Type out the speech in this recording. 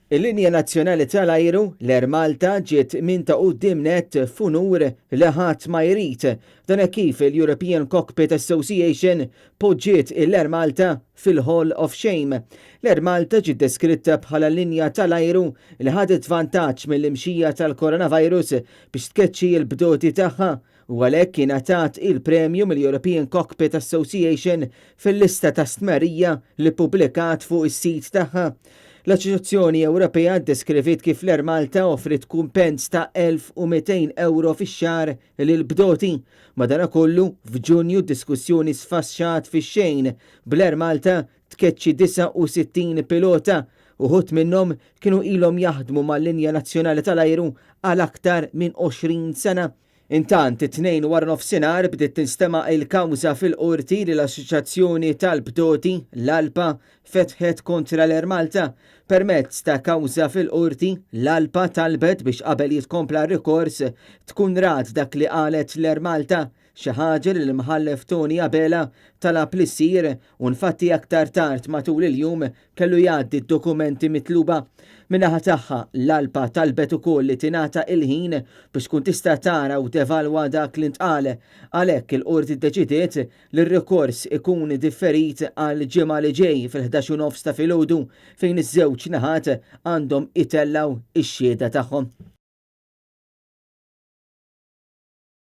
Il-linja nazzjonali tal-ajru, l-Air Malta ġiet minn ta' quddiem nett f'unur li ħadd ma jrid. Dan hekk kif il-European Cockpit Association poġġiet il-Air Malta fil-Hall of Shame. L-Air Malta ġiet deskritta bħala linja tal-ajru li ħadet vantaġġ mill-imxija tal-coronavirus biex tkeċċi l-bdoti tagħha u għalhekk ingħatat il-premju mill-European Cockpit Association fil-lista ta' stmerrija li ppubblikat fuq is-sit tagħha. L-Assoċjazzjoni Ewropea ddeskriviet kif l-Air Malta offriet kumpens ta' 1,200 ewro fix-xahar lill-bdoti. Madanakollu, f'Ġunju d-diskussjoni sfaxxat fix-xejn, bl-Air Malta tkeċċi 69 pilota, uħud minnhom kienu ilhom jaħdmu mal-linja nazzjonali tal-ajru għal aktar minn 20 sena. Intant, it-Tnejn waranofsinhar bdiet tinstema' il-kawża fil-Qorti li l-Assoċjazzjoni tal-Bdoti, l-ALPA, fetħet kontra l-Air Malta. Permezz ta' kawża fil-Qorti, l-ALPA talbet biex qabel jitkompla r-rikors tkun rat dak li qalet l-Air Malta, xi ħaġa li l-Imħallef Tony Abela talab li ssir u nfatti aktar tard matul il-jum kellu jgħaddi d-dokumenti mitluba. Min-naħa tagħha, l-ALPA talbet ukoll li tingħata il-ħin biex tkun tista' tara u tevalwa dak li ntqal. Għalhekk il-Qorti ddeċidiet li r-rikors ikun differit għall-Ġimgħa li ġej fil-11 u nofs ta' filgħodu fejn iż-żewġ naħat għandhom itellgħu x-xhieda tagħhom.